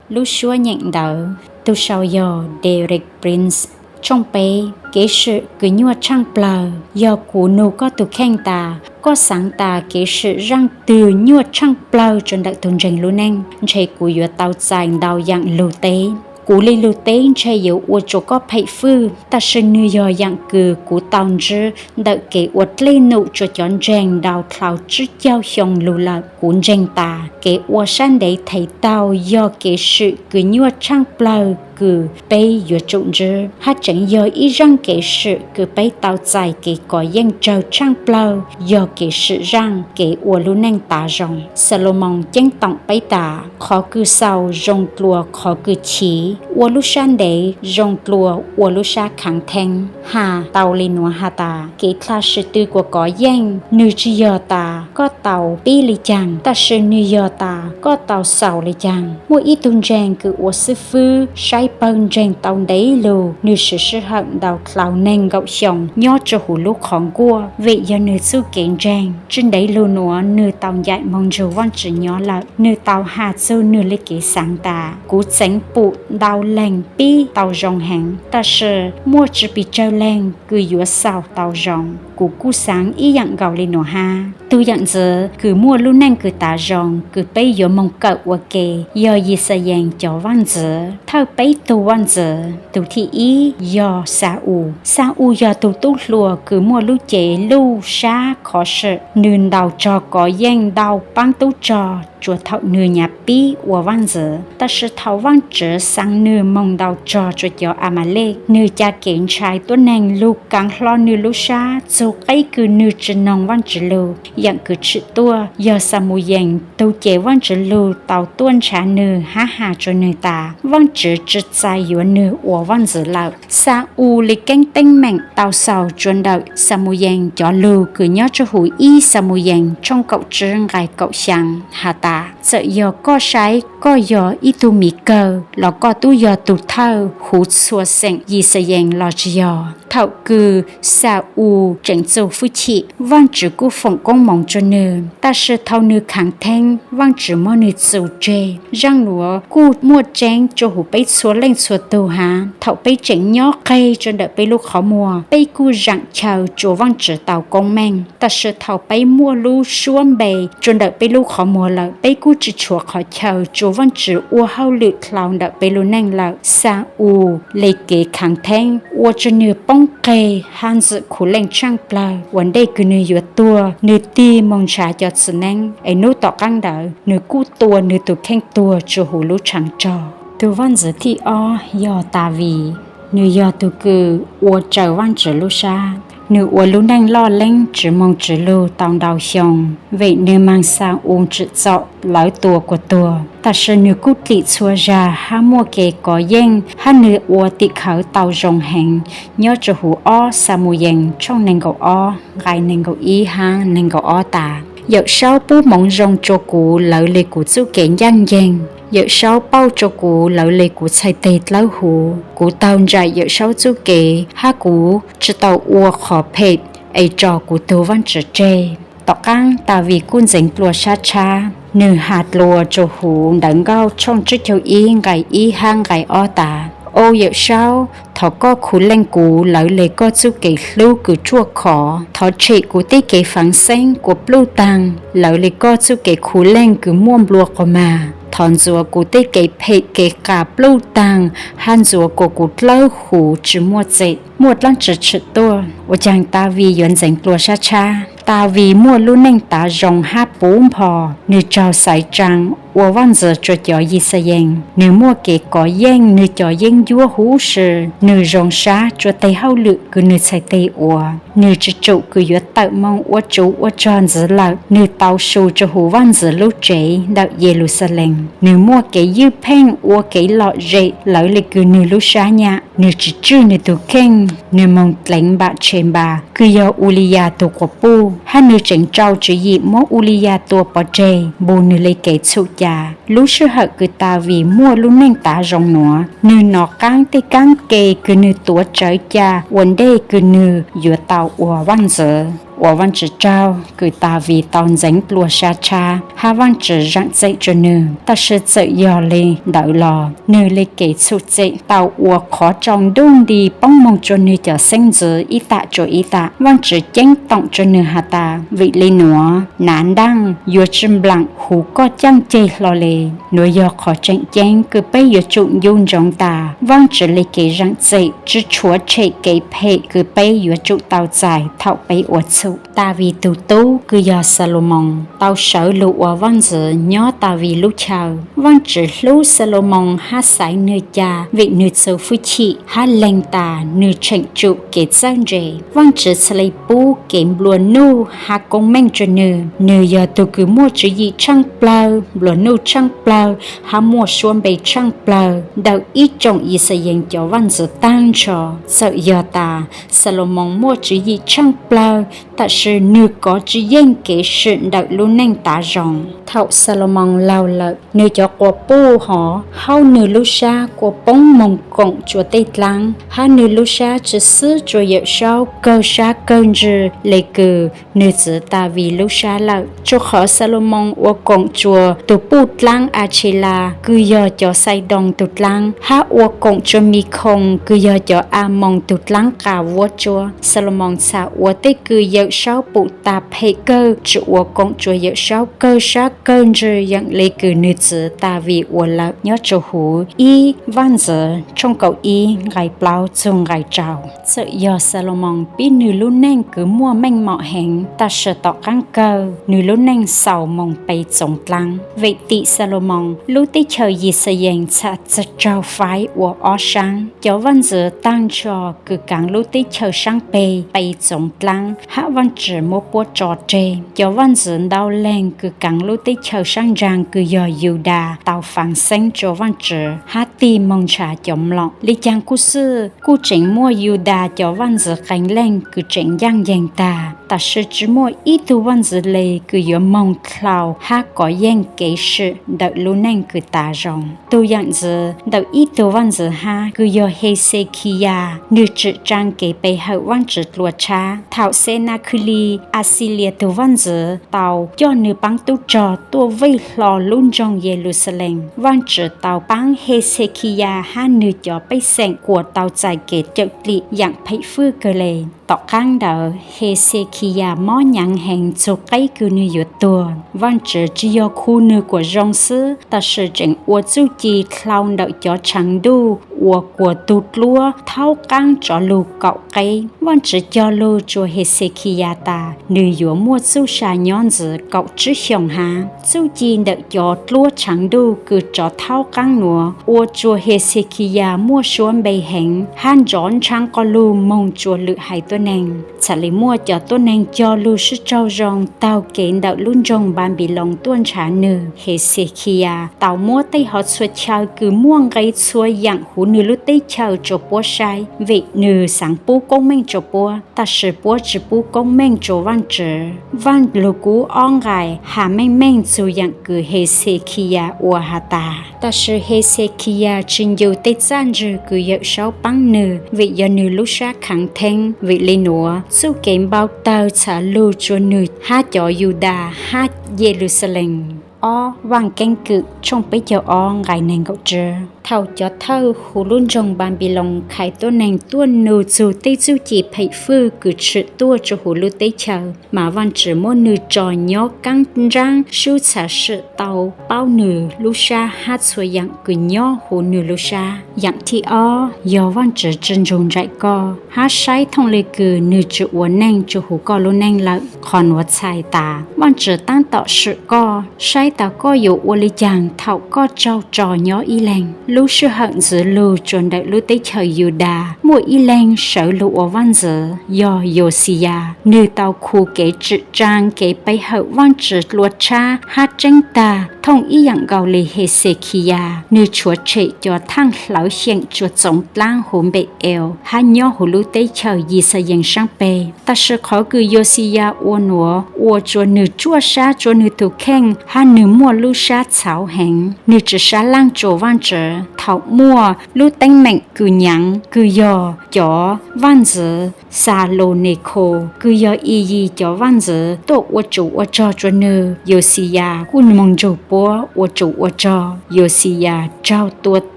Lub suab nyeem ntawv, tus sau yog Derek Prince. Tshooj peb, kev swm kws nyuaj tshaaj plawg. Yog kuv nug koj tug kheej tas, koj xaav tas kev swm zaaj twg nyuaj tshaaj plawg rua ntawm tug ntseeg lub neej, ntshe kuv yuav tau txais ntau yaam lug teb. Kuv le lug teb ntshe yuav ua rua koj phem fwj, tab sis nwg yog yaam kws kuv tau ntsib ntawm kev ua dlej num rua cov ntseeg ntau dlhau tsib caug xyoo lug lawm. Kuv ntseeg tas kev ua sab ntev thev taug yog kev swm kws nyuaj tshaaj plawg kws peb yuav tsum ntsib, hab tseem yog ib zaaj kev swm kws peb tau txais kev kov yeej tsawg tshaaj plawg yog kev swm zaaj kev ua lub neej tav zoo. Xalumoos ceeb toom peb tas, qhov kws xaus zoo dlua qhov kws chiv, ua lub sab ntev zoo dlua ua lub sab khaav theeb. Has tau le nuav has tas, kev dlha swm tw kuas kov yeej nwg tsi yog tas koj tau pib le caag, tab sis nwg yog tas koj tau xaus le caag. Muaj ib tug ntseeg kws ua xib fwb saib pawg ntseeg tau ntev lug, nwg siv sij hawm ntau dlhau neeg nkaum xyoo nyob rua huv lub qhov nkuaj vim yog nwg txuj kev ntseeg. Tsi ntev lug nuav nwg tau ncaim moog nrug Vaajtswv nyob lawm. Nwg tau has txug nwg le kev xaav tas, kuv txeev pum ntau leeg pib tau zoo heev, tab sis muaj tsi pes tsawg leeg kws yuav xaus tau zoo. Kuv kuj xaav ib yaam nkaus le nuav hab. Tug yaam ntxwv kws muaj lub neej kws tav zoo kws peb yuav moog kawm ua ke yog Yixayees cov vaaj ntxwv. Thawj peb tug vaaj ntxwv, tug thib ib yog Xa-ules. Xa-ules yog tug tub hluas kws muaj lub cev luj sab khov swm, nwg ntaus rog kov yeej ntau paab tub rog rua thaum nwg nyav pib ua vaaj ntxwv. Tab sis thaum Vaajtswv xaa nwg moog ntaus rog rua cov Amalek, nwg ca kev ntshai tuab neeg lug kaav hlo nwg lub sab txug qeb kws nwg tsi noog Vaajtswv lug. Yaam kws tshwm tuaj yog Xamuyees tug cev Vaajtswv lug tau tuaj nrhav nwg hab has rua nwg tas Vaajtswv tsi txais yuav nwg ua vaaj ntxwv lawm. Xa-ules le keeb teeb meem tau xaus rua ntawm Xamuyees cov lug kws nyob rua huv ib Xamuyees tshooj kaum tsib nqai kaum xyaa has tas, txawm yog koj saib koj yog ib tug miv kawg los koj tub yog tug thawj huv txhua xeem Yixayees los tsi yog. Thaum kws Xa-ules tseem txuj fwj chim, Vaajtswv kuj foom koob moov rua nwg, tab sis thaum nwg khaav theeb, Vaajtswv muab nwg txu tseg. Zaaj nuav kuj muaj tseeb rua huv peb txhua leej txhua tug hab. Thaum peb tseem nyob qeg rua ntawm peb lub qhov muag, peb kuj zaam chaw rua Vaajtswv tau koob meej, tab sis thaum peb muaj lub suab npe rua ntawm peb lub qhov muag lawm, peb kuj tsi tshuav qhov chaw rua Vaajtswv ua hauj lwm dlhau ntawm peb lub neej lawm. Xa-ules le kev khaav theeb ua rua nwg poob qeg hab ntxwm khuv leej tshaaj plawg. Ua ntej kws nwg yuav tuag, nwg tig moog nrhav cov txiv neeb, es nub tom qaab ntawd nwg kuj tua nwg tug kheej tuag rua huv lub tshaav rog. Tug vaaj ntxwv thib ob yog Daviv. Nwg yog tug kws ua raws Vaajtswv lub sab. Nwg ua lub neej loj leeb tsi moog Tswv lug tau ntau xyoo, vim nwg maag Xa-ules tsim txom lawv tua kuas tuag. Tab sis nwg kuj dlim txhua zag hab muaj kev kov yeej hab nwg ua tim khawv tau zoo heev nyob rua huv ob Xamuyees tshooj neeg nkaum ob nqai neeg nkaum ib hab neeg nkaum ob tas, Yawm Saub pub moov zoo rua kuv lawv le kuv txuj kev ncaaj nceeg. Yawm Saub pauj rua kuv lawv le kuv txhais teg dlawb huv. Kuv taug nraim Yawm Saub txuj kev hab kuv tsi tau ua qhov phem es tso kuv tug Vaajtswv tseg. Tom qaab Daviv kuj ntxeev dlua sab tshab, nwg has dlua rua huv Ntawv Nkauj tshooj tsib caug ib nqai ib hab nqai ob tas, Au Yawm Saub, thov koj khuv leej kuv lawv le koj txuj kev hlub kws ruaj khov. Thov tshem kuv tej kev faav xeeb kuas pluj taag lawv le koj txuj kev khuv leej kws muaj nplua quas mag. Thov ntxuav kuv tej kev phem kev qas pluj taag hab ntxuav kuas kuv dlawb huv tsi muaj txim. Muaj dlaab tsi tshwm tuaj? Ua caag Daviv yuav ntxeev dlua sab tshab? Daviv muaj lub neej tav zoo hab puv npo. Nwg raug xaiv tsaa ua vaaj ntxwv rua cov Yixayees. Nwg muaj kev kov yeej nwg cov yeeb ncuab huv si. Nwg zoo sab rua teg hauj lwm kws nwg txhais teg ua. Nwg tsi tsum kws yuav tawm moog ua tsuv ua rog ntxiv lawm. Nwg tau su rua huv vaaj ntxwv lub tsev ntawm Yeluxalees. Nwg muaj kev ywj pheej ua kev lom zem lawv le kws nwg lub sab nyam. Nwg tsi tswj nwg tug kheej, nwg moog dleev Npatshebas kws yog Uliyas tug quas puj, hab nwg tseem rau tswv yim muab Uliyas tua pov tseg npug nwg le kev txhum ca. Lub sij hawm kws Daviv muaj lub neej tav zoo nuav, nwg nov qaab tej kaab ke kws nwg tuav rawv ca ua ntej kws nwg yuav tau ua vaaj ntxwv. Ua Vajtswv tsaug kws Daviv tau ntxeev dlua sab tshab hab Vajtswv zaam txim rua nwg, tab sis txawm yog le ntawd los nwg le kev txhum txim tau ua qhov tsaus ntuj nti poob moog rua nwg cov xeeb ntxwv ib tam rua ib tam. Vajtswv ceeb toom rua nwg has tas, vim le nuav nav ntaaj yuav tsi nplaam huv koj caaj ceg hlo le. Nuav yog qhov tseem ceeb kws peb yuav tsum ncu ntsoov tas Vajtswv le kev zaam txim tsi tshuav tshem kev phem kws peb yuav tsum tau txais thaum peb ua txhum. Daviv tug tub kws yog Xalumoos tau sawv lug ua vaaj ntxwv nyob Daviv lub chaw. Vaajtswv hlub Xalumoos hab xaiv nwg ca vim nwg txuj fwj chim hab leeg tas nwg tsheem tsum kev txawj ntse. Vaajtswv txhad le pub kev nplua nuj hab koob meej rua nwg. Nwg yog tug kws muaj tswv yim tshaaj plawg, nplua nuj tshaaj plawg hab muaj suab npe tshaaj plawg ntawm ib tsoom Yixalayees cov vaaj ntxwv taag nrho. Txawm yog tas Xalumoos muaj tswv yim tshaaj plawg, tab sis nwg kov tsi yeej kev swm ntawm lub neej tav zoo. Thaum Xalumoos laug lawm, nwg cov quas puj hov hauv nwg lub sab kuas poob moog koom tsua tej dlaab, hab nwg lub sab tsi xwb tsua Yawmsaub kawg sab kawg ntsws le kws nwg txwv Daviv lub sab lawm. Rua qhov Xalumoos ua koom tsua tug puj dlaab Atshelas kws yog cov Xaidoos tug dlaab, hab ua koom tsua Mikhoos kws yog cov Amoos tug dlaab qas vuab tsuab. Xalumoos txhad ua tej kws Yawmsaub pum tas phem kawg, tsi ua koom tsua Yawmsaub kawg sab kawg ntsws yaam le kws nwg txwv Daviv ua lawm. Nyob tsua huv ib Vaaj ntxwv tshooj kaum ib nqai plaub txug nqai rau. Txawm yog Xalumoos pib nwg lub neej kws muaj meej mom heev, tab sis tom qaab kawg nwg lub neej xaus moog pe txoov dlaab. Vim tim Xalumoos, lub teb chaws Yixalayees txhad txag raug faib ua ob saab. Cov vaaj ntxwv taag nrho kws kaav lub teb chaws saab peg pe txoov dlaab hab Vaajtswv muab puab tso tseg. Cov vaaj ntxwv ntau leeg kws kaav lub teb chaws saab ntsaag kws yog Yudas tau faav xeeb tsua Vaajtswv hab tig moog nrhav cov mlom. Le caag kuj xwb, kuj tseem muaj Yudas cov vaaj ntxwv qee leej kws tseem ncaaj nceeg tag, tab sis tsi muaj ib tug vaaj ntxwv le kws yuav moog dlhau hab kov yeej kev swm ntawm lub neej kws tav zoo. Tug yaam ntxwv ntawm ib tug vaaj ntxwv hab kws yog Hexekiyas, nwg tsim tsaa kev pe hawm Vaajtswv dlua tshab. Thaum Xenakuli, Axilias tug vaaj ntxwv tau coj nwg paab tub rog tuaj vij hlo lub nroog Yeluxalees, Vaajtswv tau paab Hexekiyas hab nwg cov pej xeem kuas tau txais kev cawm dlim yaam phem fwj kawg le. Tom qaab ntawd Hexekiyas mob nyaav heev txug qeb kws nwg yuav tuag. Vaajtswv tsi yog khu nwg kuas zoo xwb, tab sis tseem ua txuj ci dlhau ntawm cov tshaav ntuj uas kuas tug dluab thaub qaab tsov lug kaum qeb. Vaajtswv cog lug tsua Hexekiyas tas nwg yuav muaj txuj sa nyob ntxiv kaum tsib xyoos hab. Txuj ci ntawm cov dluab tshaav ntuj kws tsov thaub qaab nuav ua tsua Hexekiyas muaj suab npe heev hab nrov nrhav quas lug moog tsua lwm haiv tuab neeg. Txhad le muaj cov tuab neeg cog lug sib raug zoo taug kev ntawm lub nroog Npanpiloos tuaj nrhav nwg. Hexekiyas tau muab tej hov txhua chaw kws muaj nqe txhua yaam huv nwg lub teb chaws tsua puab saib, vim nwg xaav pub koob meej tsua puab, tab sis puab tsi pub koob meej tsua Vaajtswv. Vaaj Lug Kub ob nqai has meej meej txug yaam kws Hexekiyas ua has tas, tab sis Hexekiyas tsi ncu tej txaj ntswg kws Yawmsaub paab nwg, vim yog nwg lub sab khaav theeb. Vim le nuav, txuj kev npau tawg txhad lug tsua nwg hab cov Yudas hab Yeluxalees. Ob Vaaj Keeb Kwm tshooj peb caug ob nqai neeg nkaum tswb. Thaum cov thawj huv lub nroog Npanpiloos khais tuab neeg tuaj nug txug tej txuj ci phem fwj kws tshwm tuaj tsua huv lub teb chaws, mas Vaajtswv muab nwg tso nyob kaab nraab sub txhad swm tau paub nwg lub sab hab txhua yaam kws nyob huv nwg lub sab. Yaam thib ob yog Vaajtswv tsi ntsug nraim koj hab saib thooj le kws nwg tsi ua neej tsua huv koj lub neej lawm. Qhov nuav txhais tas Vaajtswv taab tom swm koj, saib tas koj yuav ua le caag thaum koj tsaug tso nyob ib leeg. Lub sij hawm ntxiv lug tsua ntawm lub teb chaws Yudas muaj ib leeg sawv lug ua vaaj ntxwv yog Yoxiyas. Nwg tau khu kev tsim tsaa kev pe hawm Vaajtswv dlua tshab hab tseeb tag thooj ib yaam nkaus le Hexekiyas. Nwg tshuav tshem cov thaaj hlawv xyeem tsua txoov dlaab huv Npe-ees hab nyob huv lub teb chaws Yixalayees saab peg. Tab sis qhov kws Yoxiyas ua nuav ua tsua nwg tsuaj sab tsua nwg tug kheej hab nwg muaj lub sab txhauv heev. Nwg tsi sab laaj tsua Vaajtswv. Thaum muaj lub teeb meem kws nyaav kws yog cov vaaj ntxwv Xalunekhaus kws yog Iyiv cov vaaj ntxwv tuaj ua tsov ua rog rua nwg. Yaxayas kuj moog nrug puab ua tsov ua rog. Yaxayas raug tua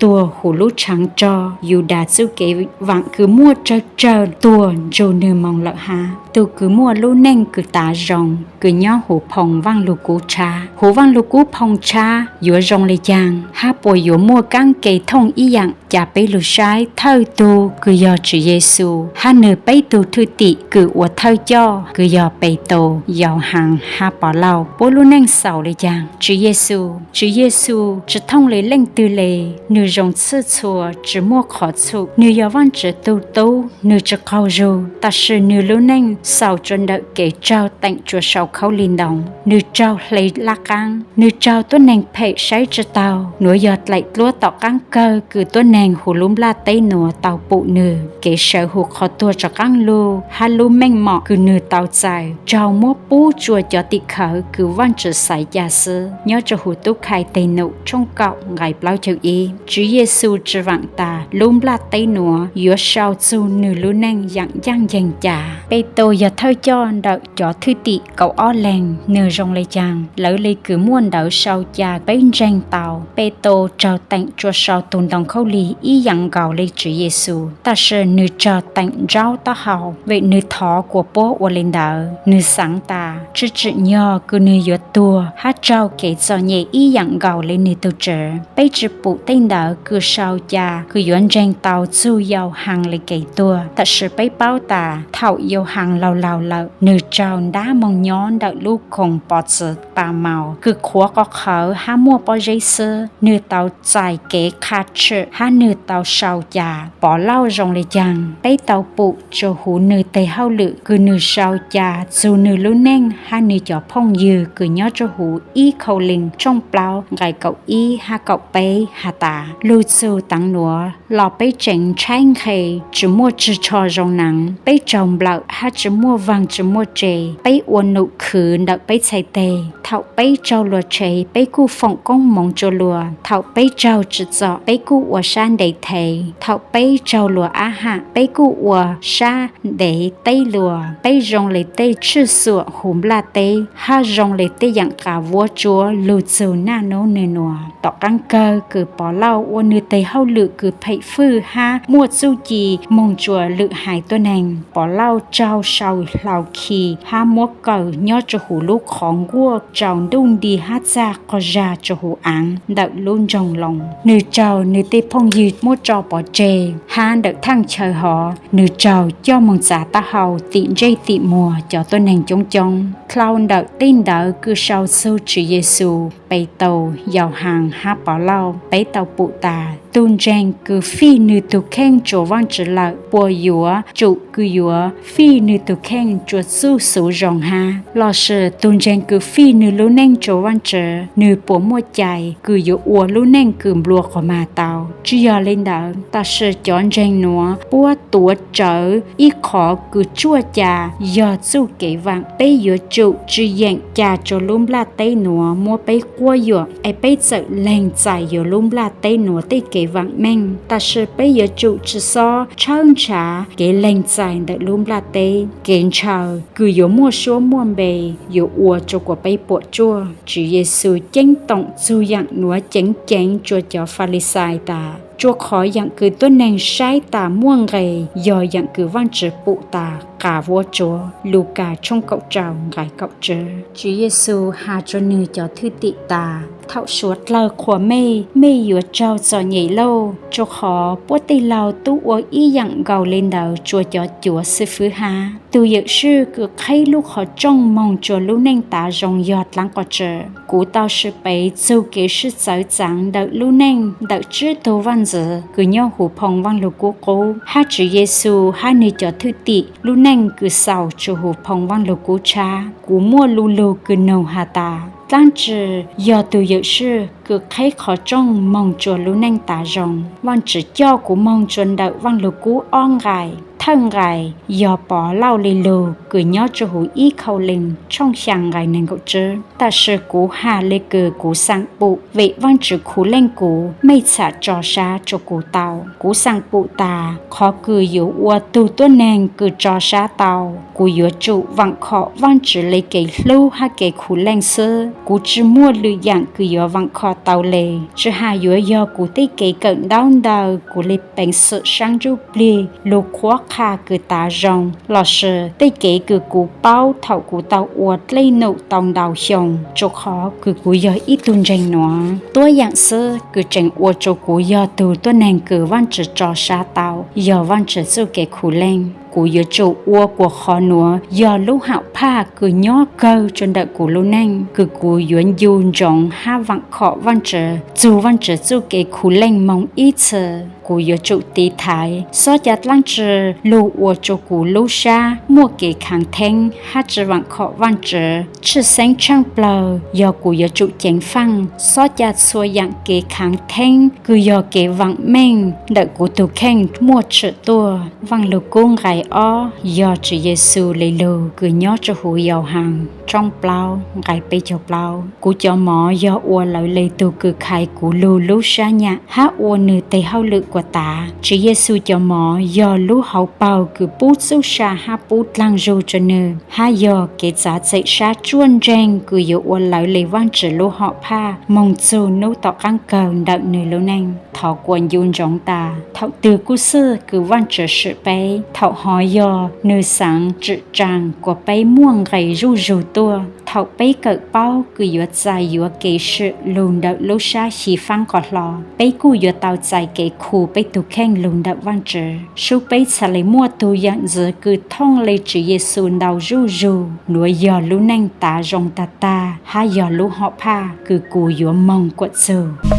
tuag huv lub tshaav rog Yudas txuj kev vaam kws muaj tsawg tsawg tuag nrug nwg moog lawm hab. Tug kws muaj lub neej kws tav zoo kws nyob huv phoo Vaaj Lug Kub Tshab. Huv Vaaj Lug Kub phoo tshab yuav zoo le caag hab puas yuav muaj kaab ke thooj ib yaam? Ca peb lug saib thawj tug kws yog Tswv Yexus hab nwg peb tug thwj tim kws ua thawj coj kws yog Petus, Yauhas hab Povlauj, puab lub neej xaus le caag? Tswv Yexus, Tswv Yexus tsi thooj le leej twg le, nwg zoo txhwj txhua, tsi muaj qhov txhum, nwg yog Vaajtswv tug tub, nwg tsi qaug zug, tab sis nwg lub neej xaus rua ntawm kev raug teem rua sau khaub lig ntoo. Nwg raug hle laj qaab, nwg raug tuab neeg phem saib tsi taug. Nuav yog dlaim dluab tom qaab kawg kws tuab neeg huv lub nplaj teb nuav tau pum nwg. Kev sawv huv qhov tuag rov qaab lug hab lub meej mom kws nwg tau txais raug muab pub rua cov tim khawv kws Vaajtswv xaiv ca xwb. Nyob rua huv Tub Khai Tes Num tshooj kaum nqai plaub caug ib, Tswv Yexus tsi vaam tas lub nplaj teb nuav yuav sau txug nwg lub neej yaam ncaaj nceeg ca. Petus yog thawj coj ntawm cov thwj tim kaum ob leeg, nwg zoo le caag? Lawv le kws muaj ntawv sau ca peb ntseeg tau, Petus raug teem rua sau tug ntoo khaub lig ib yaam nkaus le Tswv Yexus, tab sis nwg raug teem nraub taub hau vim nwg thov kuas puab ua le ntawd. Nwg xaav tas tsi tsim nyog kws nwg yuav tuag hab raug kev txom nyem ib yaam nkaus le nwg tug Tswv. Peb tsi pum tej ntawd kws sau ca kws yuav ntseeg tau txug Yauhas le kev tuag, tab sis peb paub tas thaum Yauhas laug laug lawm, nwg raug ntab moog nyob ntawm lub koog pov txwv Pamaus kws qhuav qhov qhawv hab muaj pob zeb xwb. Nwg tau txais kev qha tshwm hab nwg tau sau ca. Povlauj zoo le caag? Peb tau pum rua huv nwg teg hauj lwm kws nwg sau ca txug nwg lub neej hab nwg cov phooj ywg kws nyob rua huv ib Kaulees tshooj plaub nqai kaum ib hab kaum peb has tas, lug txug taag nuav los peb tseem ntshaib nqhe, tsi muaj tswg tsho zoo naav, peb raug nplawm hab tsi muaj vaag tsi muaj tse, peb ua num khwv ntawm peb txhais teg. Thaum peb raug luas tshev peb kuj foom koob moov rua luas, thaum peb raug tsim txom peb kuj ua sab ntev thev, thaum peb raug luas ab ham peb kuj ua sab ntev teb luas. Peb zoo le tej tshwj xuam huv nplaj teb hab zoo le tej yaam qav vuab tsuab lug txug naj nub nwg nuav. Tom qaab kawg kws Povlauj ua nwg teg hauj lwm kws phem fwj hab muaj txuj ci moog rua lwm haiv tuab neeg, Povlauj raug sau hlau khi hab muab kaw nyob rua huv lub qhov nkuaj rau ntuj nti hab txag quas zag rua huv aav ntawm lub nroog Loos. Nwg raug nwg tej phooj ywg muab tso pov tseg hab ntawm thaaj chaw hov nwg raug coj moog txav taub hau tim ntsej tim muag cov tuab neeg coob coob. Dlhau ntawm tej ntawd kws sau txug Tswv Yexus, Petus, Yauhas hab Povlauj, peb tau pum tas tug ntseeg kws fij nwg tug kheej rua Vaajtswv lawm puas yuav tsum kws yuav fij nwg tug kheej rua txuj xuv zoo hab? Lossis tug ntseeg kws fij nwg lub neej rua Vaajtswv, nwg puas muaj cai kws yuav ua lub neej kws nplua quas mag tau? Tsi yog le ntawd, tab sis cov ntseeg nuav puab tuav rawv ib qhov kws tsuaj ca yog txuj kev vaam. Peb yuav tsum tsi yeem ca rua lub nplaj teb nuav muab peb quab yuam, es peb txawm leeg txais yuav lub nplaj teb nuav tej kev vaam meej, tab sis peb yuav tsum tsi xob tshawb nrhav kev leeg txais ntawm lub nplaj teb. Kev ntshaw kws yuav muaj suab muaj npe yuav ua rua kuas peb puam tsuaj. Tswv Yexus ceeb toom txug yaam nuav ceev ceev rua cov Falixais tas, rua qhov yaam kws tuab neeg saib tas muaj nqe yog yaam kws Vaajtswv pum tas qav vuab tsuab. Lukas tshooj kaum rau nqai kaum tswv. Tswv Yexus has rua nwg cov thwj tim tas, thaum suav dlawg qhuas mej, mej yuav raug txom nyem lauj, rua qhov puab tej laug tub ua ib yaam nkaus le ntawd rua cov cuav xwb fwb hab. Tug yawm swj kws qheb lub qhov rooj moog rua lub neej tav zoo yog dlaab qhov tsi? Kuv tau sw pev txug kev sib txawv txaav ntawm lub neej ntawm tsib tug vaaj ntxwv kws nyob huv phoo Vaaj Lug Kub Qub, hab Tswv Yexus hab nwg cov thwj tim lub neej kws xaus rua huv phoo Vaaj Lug Kub Tshab. Kuv muaj lu lug kws nug has tas, dlaab tsi yog tug yawm swj kws qheb qhov rooj moog rua lub neej tav zoo? Vaajtswv coj kuv moog rua ntawm Vaaj Lug Kub ob nqai. Thawj nqai yog Pov Lauj li lug kws nyob rua huv ib Khau Lees tshooj xyaa nqai neeg nkaum tswb. Tam sim kuv has le kws kuv xaam pum vim Vaajtswv khuv leej kuv, mej txhaj tso sab rua kuv tau. Kuv xaam pum tas qhov kws yuav ua tug tuab neeg kws tso sab tau, kuv yuav tsum vaam khom Vaajtswv le kev hlub hab kev khuv leej xwb. Kuv tsi muaj lwm yaam kws yuav vaam khom tau le, tsi has yuav yog kuv tej kev kawm ntaub ntawv, kuv le peev xwm saab ntsuj plig, lug qhuab qha kws tav zoo, lossis tej kev kws kuv paub thaum kuv tau ua dlej num tau ntau xyoo, rua qhov kws kuv yog ib tug ntseeg nuav. Tuab yaam xwb kws tseem ua rua kuv yog tug tuab neeg kws Vaajtswv tso sab tau yog Vaajtswv txuj kev khuv leej. Kuv yuav tsum ua kuas qhov nuav yog lub haum phaj kws nyob kawg rua ntawm kuv lub neej, kws kuv yuav ncu ntsoov hab vaam khom Vaajtswv, txug Vaajtswv txuj kev khuv leej moog ib txhis. Kuv yuav tsum tiv thaiv xob ca dlaab tsi lug ua rua kuv lub sab muaj kev khaav theeb hab tsi vaam khom Vaajtswv. Tshwj xeeb tshaaj plawg yog kuv yuav tsum ceev faaj xob ca txhua yaam kev khaav theeb kws yog kev vaam meej ntawm kuv tug kheej muaj tshwm tuaj. Vaaj Lug Kub nqai ob yog Tswv Yexus le lug kws nyob rua huv Yauhaas tshooj plaub nqai peb caug plaub. Kuv cov mov yog ua lawv le tug kws khai kuv lug lub sab nyam hab ua nwg tes hauj lwm kuas tav. Tswv Yexus cov mov yog lub hauv paug kws pub txuj sa hab pub dlaag zug rua nwg, hab yog kev txav txim sab tsuaj ntseeg kws yuav ua lawv le Vaajtswv lub hom phaj moog txug nub tom qaab kawg ntawm nwg lub neej. Thov kuas ncu ntsoov tas thaum twg kuj xwb kws Vaajtswv swm peb, thaum hov yog nwg xaav tswm tsaam kuas peb muaj nqe zuj zug tuaj. Thaum peb kawm paub kws yuav txais yuav kev swm lug ntawm lub sab xyiv faab qos hlo, peb kuj yuav tau txais kev khu peb tug kheej lug ntawm Vaajtswv. Sub peb txhaj le muaj tug yaam ntxwv kws thooj le Tswv Yexus ntau zuj zug. Nuav yog lub neej tav zoo tag tag hab yog lub hom phaj kws kuv yuav moog kuas txug.